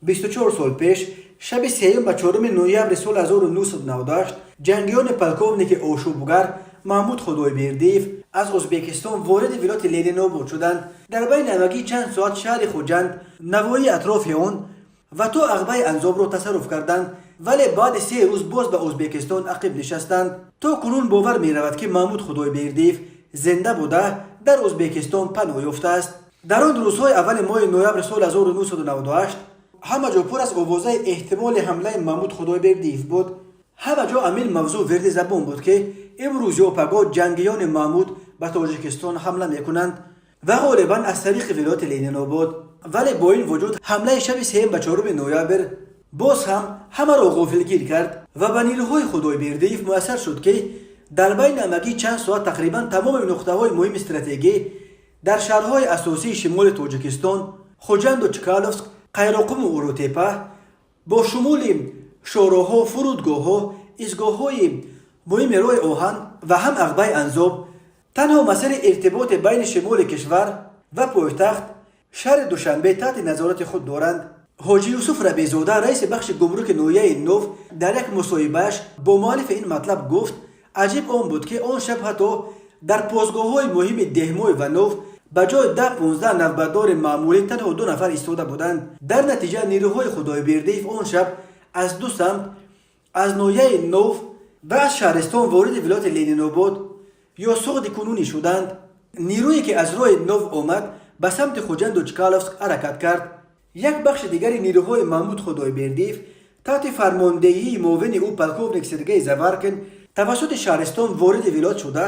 24 сол пеш, шаби сеюм ба 4 ноябри соли 1998, ҷангиёни полковники ошӯбгар Маҳмуд Худойбердиев аз Ӯзбекистон вориди вилояти Ленинобод шуданд. Дар байни ҳамагӣ чанд соат шаҳри Хуҷанд, навоҳии атрофи он ва то Ағбаи Анзобро тасарруф карданд, вале баъди 3 рӯз боз ба Ӯзбекистон ақиб нишастанд. То кунун бовар меравад, ки Маҳмуд Худойбердиев зинда буда, дар Ӯзбекистон паноҳ ёфтааст. Дар он рӯзҳои аввали моҳи ноябри соли 1998 ҳама ҷо пур аз овозаи эҳтимоли ҳамлаи Маҳмуд Худойбердиев буд. Ҳама ҷо ҳамин мавзӯъ вирди забон буд, ки имрӯз ё пагоҳ ҷангиёни Маҳмуд ба Тоҷикистон ҳамла мекунанд ва ғолибан аз тариқи вилояти Ленинобод. Вале бо ин вуҷуд ҳамлаи шаби сеюм ба 4 ноябр боз ҳам ҳамаро ғофилгир кард ва ба нирӯҳои Худойбердиев муяссар шуд, ки дар байни ҳамагӣ чанд соат тақрибан тамоми нуқтаҳои муҳими стратегӣ дар шаҳрҳои асосии шимоли Тоҷикистон, Хуҷанду Чкаловск, Қайроқуму Уротепа, бо шумули шоҳроҳҳо, фурудгоҳҳо, истгоҳҳои муҳими роҳи оҳан ва ҳам Ағбаи Анзоб, танҳо масири иртиботи байни шимоли кишвар ва пойтахт, шаҳри Душанбе, таҳти назорати худ доранд. Ҳоҷи Юсуф Рабизода, раиси бахши гумруки ноҳияи Нов, дар як мусоҳибааш бо муаллифи ин матлаб гуфт: «Аҷиб он буд, ки он шаб ҳатто дар постгоҳҳои муҳими Деҳмой ва Нов ба ҷои 10-15 навбатдори маъмулӣ танҳо ду нафар истода буданд». Дар натиҷа нирӯҳои Худойбердиев он шаб аз ду самт, аз ноҳияи Нов ва аз шаҳристон, вориди вилояти Ленинобод ё Суғди кунунӣ шуданд. Нирӯе, ки аз роҳи Нов омад, ба самти Хуҷанду Чкаловск ҳаракат кард. Як бахши дигари нирӯҳои Маҳмуд Худойбердиев таҳти фармондеҳии муовини ӯ, полковник Сергей Заваркин, тавассути шаҳристон вориди вилоят шуда,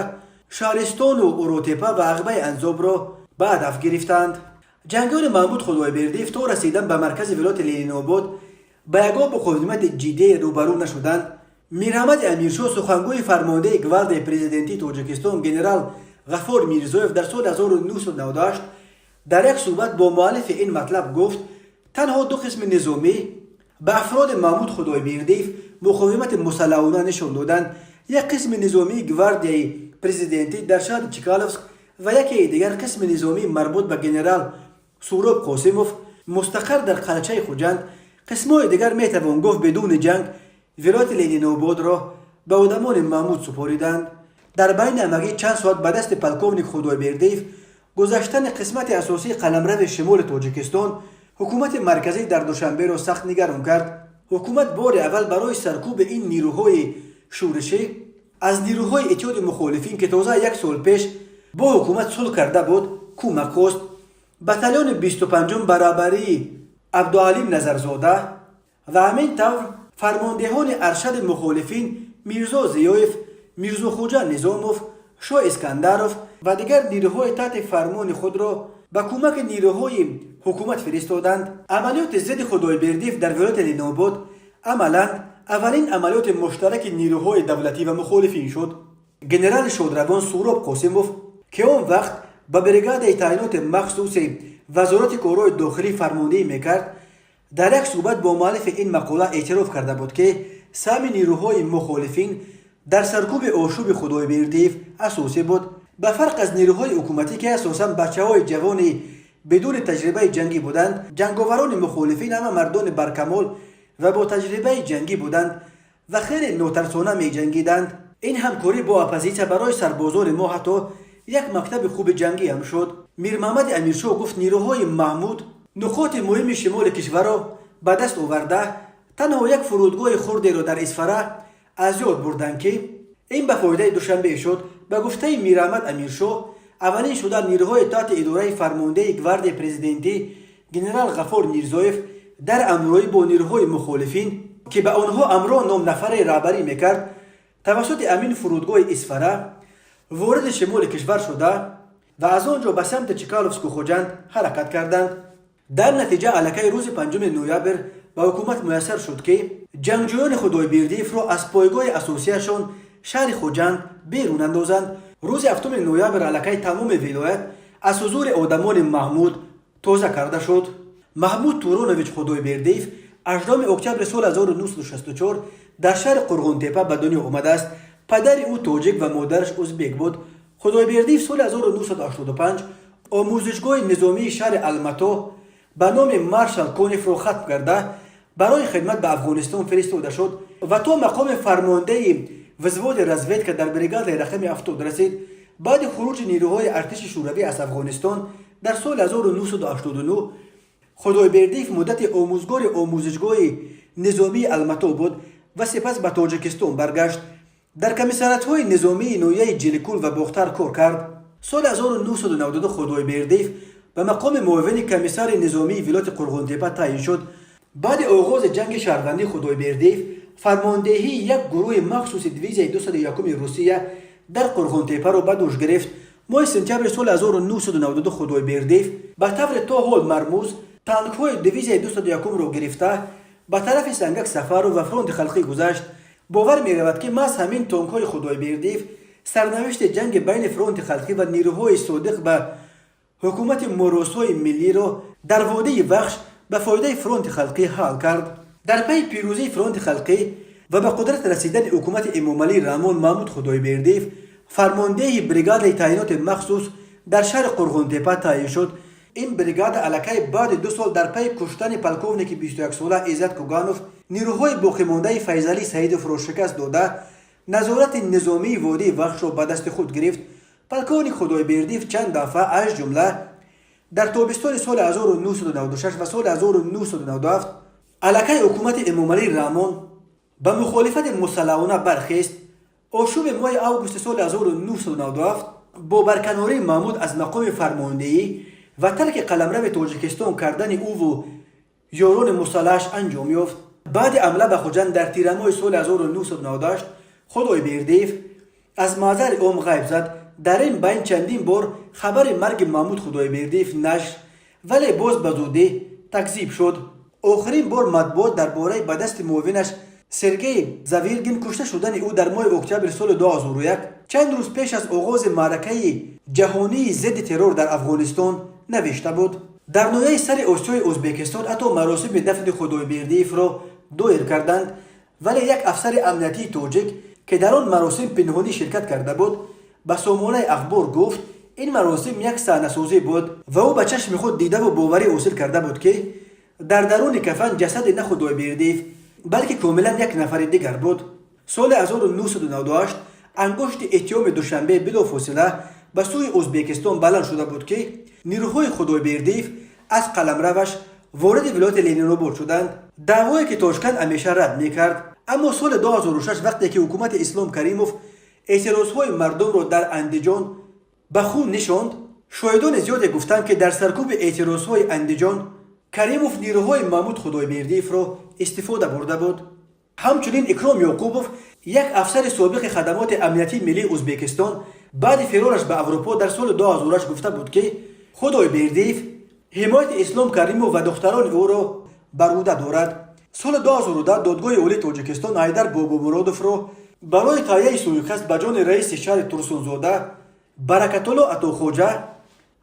шаҳристону Уротепа ва Ағбаи Анзобро ба ҳадаф гирифтанд. Ҷангиёни Маҳмуд Худойбердиев то расидан ба маркази вилояти Ленинобод ба ягон муқовимати ҷиддие рӯбарӯ нашуданд. Мирҳамади Амиршоҳ, сухангӯи фармондеҳи гвардияи президентии Тоҷикистон, генерал Ғаффор Мирзоев, дар соли 1998 дар як суҳбат бо муаллифи ин матлаб гуфт: «Танҳо ду қисми низомӣ ба афроди Маҳмуд Худойбердиев муқовимати мусаллаҳона нишон доданд: як қисми низомии гвардияи президентӣ дар шаҳри Чкаловск ва якеи дигар қисми низомии марбут ба генерал Суроб Қосимов, мустақар дар қалъачаи Хуҷанд. Қисмҳои дигар, метавон гуфт, бидуни ҷанг вилояти Ленинободро ба одамони Маҳмуд супориданд». Дар байни ҳамагӣ чанд соат ба дасти полковник Худойбердиев гузаштани қисмати асосии қаламрави шимоли Тоҷикистон ҳукумати марказӣ дар Душанберо сахт нигарон кард. Ҳукумат бори аввал барои саркӯби ин нирӯҳои шӯришӣ аз нирӯҳои Иттиҳоди мухолифин, ки тоза як сол пеш бо ҳукумат сулҳ карда буд, кӯмак хост. Батальони 25-ум ба раҳбарии Абдуалим Назарзода ва ҳамин тавр фармондеҳони аршади мухолифин Мирзо Зиёев, Мирзохӯҷа Низомов, Шоҳ Искандаров ва дигар нирӯҳои таҳти фармони худро ба кӯмаки нирӯҳои ҳукумат фиристоданд. Амалиёти зидди Худойбердиев дар вилояти Ленинобод амалан аввалин амалиёти муштараки нирӯҳои давлатӣ ва мухолифин шуд. Генерали шодравон Суроб Қосимов, ки он вақт ба бригадаи таъиноти махсуси Вазорати корҳои дохилӣ фармондеҳӣ мекард, дар як суҳбат бо муаллифи ин мақола эътироф карда буд, ки саҳми нирӯҳои мухолифин дар саркӯби ошӯби Худойбердиев асосӣ буд. «Ба фарқ аз нирӯҳои ҳукуматӣ, ки асосан бачаҳои ҷавони бидуни таҷрибаи ҷангӣ буданд, ҷанговарони мухолифин ҳама мардони баркамол ва бо таҷрибаи ҷангӣ буданд ва хеле нотарсона меҷангиданд. Ин ҳамкорӣ бо оппозитсия барои сарбозони мо ҳатто як мактаби хуби ҷангӣ ҳам шуд». Мирмаҳмади Амиршоҳ гуфт: «Нирӯҳои Маҳмуд нуқоти муҳими шимоли кишварро ба даст оварда, танҳо як фурудгоҳи хурдеро дар Исфара аз ёд бурданд, ки ин ба фоидаи Душанбе шуд». Ба гуфтаи Мираҳмад Амиршоҳ, аввалин шуда нирӯҳои таҳти идораи фармондеҳи гвардияи президентӣ, генерал Ғаффор Мирзоев, дар ҳамроҳӣ бо нирӯҳои мухолифин, ки ба онҳо Амро ном нафаре раҳбарӣ мекард, тавассути ҳамин фурудгоҳи Исфара вориди шимоли кишвар шуда ва аз он ҷо ба самти Чкаловску Хуҷанд ҳаракат карданд. Дар натиҷа аллакай рӯзи 5 ноябр ба ҳукумат муяссар шуд, ки ҷангҷӯёни Худойбердиевро аз пойгоҳи асосияшон, шаҳри Хуҷанд, берун андозанд. Рӯзи 7 ноябр аллакай тамоми вилоят аз ҳузури одамони Маҳмуд тоза карда шуд. Маҳмуд Туронович Худойбердиев 18 октябри соли 1964 дар шаҳри Қурғонтепа ба дунё омадааст. Падари ӯ тоҷик ва модараш узбек буд. Худойбердиев соли 1985 омӯзишгоҳи низомии шаҳри Алмато Ба номи маршал Коневро хатм карда, барои хидмат ба Афғонистон фиристода шуд ва то мақоми фармондеҳи взводи разведка дар бригадаи рақами 70 расид. Баъди хуруҷи нерӯҳои артиши Шӯравӣ аз Афғонистон дар соли 1989, Худойбердиев муддати омӯзгори омӯзишгоҳи низомии Алмато буд ва сипас ба Тоҷикистон баргашт. Дар комиссариатҳои низомии ноҳияи Ҷиликул ва Бохтар кор кард. Соли 1992 Худойбердиев ба мақоми муовини комиссари низомии вилояти Қурғонтепа таъин шуд. Баъди оғози ҷанги шаҳрвандӣ Худойбердиев фармондеҳии як гурӯҳи махсуси дивизияи 201 Русия дар Қурғонтепаро ба дӯш гирифт. Моҳи сентябри соли 1992 Худойбердиев ба таври то ҳол мармуз танкҳои дивизияи 201-ро гирифта, ба тарафи Сангак Сафаров ва Фронти Халқӣ гузашт. Бовар меравад, ки маҳз ҳамин тонкҳои Худойбердиев сарнавишти ҷанги байни Фронти Халқӣ ва нерӯҳои содиқ ба ҳукумати муросои миллиро дар водии Вахш ба фоидаи Фронти Халқӣ ҳал кард. Дар пайи пирӯзии Фронти Халқӣ ва ба қудрат расидани ҳукумати Эмомалӣ Раҳмон, Маҳмуд Худойбердиев фармондеҳи бригадаи таъиноти махсус дар шаҳри Қурғонтепа таъин шуд. Ин бригада аллакай баъди 2 сол дар пайи куштани полковники 21сола Иззат Куганов нерӯҳои боқимондаи Файзалӣ Саидовро шикаст дода, назорати низомии водии Вахшро ба дасти худ гирифт. Полковник Худойбердиев чанд дафъа, аз ҷумла дар тобистони соли 1996 ва соли 1997, аллакай ҳукумати Эмомалӣ Раҳмон ба мухолифати мусаллаҳона бархест. Ошӯби моҳи августи соли 1997 бо барканории Маҳмуд аз мақоми фармондеҳӣ ва тарки қаламрави Тоҷикистон кардани ӯву ёрони мусаллаҳаш анҷом ёфт. Баъди ҳамла ба Хуҷанд дар тирамоҳи соли 1998 Худойбердиев аз маъзари ом ғайб зад. Дар ин байн чандин бор хабари марги Маҳмуд Худойбердиев нашр, вале боз ба зудӣ такзиб шуд. Охирин бор матбуот дар бораи ба дасти муовинаш Сергей Завиргин кушта шудани ӯ дар моҳи октябри соли 2001, чанд рӯз пеш аз оғози маъракаи ҷаҳонии зидди террор дар Афғонистон, навишта буд. Дар ноҳияи Сари Осиёи Ӯзбекистон ҳатто маросими дафни Худойбердиевро доир карданд, вале як афсари амниятии тоҷик, ки дар он маросим пинҳонӣ ширкат карда буд, ба сомонаи Ахбор гуфт, ин маросим як саҳнасозӣ буд ва ӯ ба чашми худ дидаву боварӣ ҳосил карда буд, ки дар даруни кафан ҷасади на Худойбердиев, балки комилан як нафари дигар буд. Соли 1998 ангушти иттиҳоми Душанбе билофосила ба сӯи Ӯзбекистон баланд шуда буд, ки нерӯҳои Худойбердиев аз қаламраваш вориди вилояти Ленинобод шуданд, даъвое ки Тошканд ҳамеша рад мекард. Аммо соли 2006, вақте ки ҳукумати Ислом Каримов эътирозҳои мардумро дар Андиҷон ба хун нишонд, шоҳидони зиёде гуфтанд, ки дар саркӯби эътирозҳои Андиҷон Каримов нерӯҳои Маҳмуд Худойбердиевро истифода бурда буд. Ҳамчунин Икром Ёқубов, як афсари собиқи хадамоти амниятии миллии Ӯзбекистон, баъди фирораш ба Аврупо дар соли 2008 гуфта буд, ки Худойбердиев ҳимояти Ислом Каримов ва духтарони ӯро бар ӯҳда дорад. Соли 2010 Додгоҳи Олии Тоҷикистон Ҳайдар Бобомуродовро барои таҳияи сӯиқасд ба ҷони раиси шаҳри Турсунзода Баракатулло Атохоҷа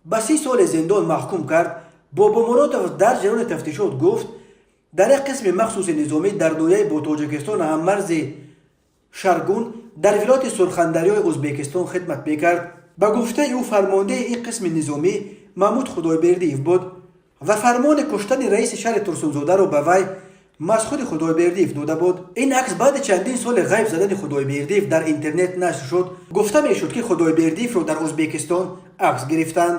ба 30 соли зиндон маҳкум кард. Бобомуродов дар ҷараёни тафтишот гуфт, дар як қисми махсуси низомӣ дар ноҳияи бо Тоҷикистон ҳаммарзи Шаргун дар вилояти Сурхандарёи Ӯзбекистон хидмат мекард. Ба гуфтаи ӯ, фармондеҳи ин қисми низомӣ Маҳмуд Худойбердиев буд ва фармони куштани раиси шаҳри Турсунзодаро ба вай маҳз худи Худойбердиев дода буд. Ин акс баъди чандин соли ғайб задани Худойбердиев дар интернет нашр шуд. Гуфта мешуд, ки Худойбердиевро дар Ӯзбекистон акс гирифтанд.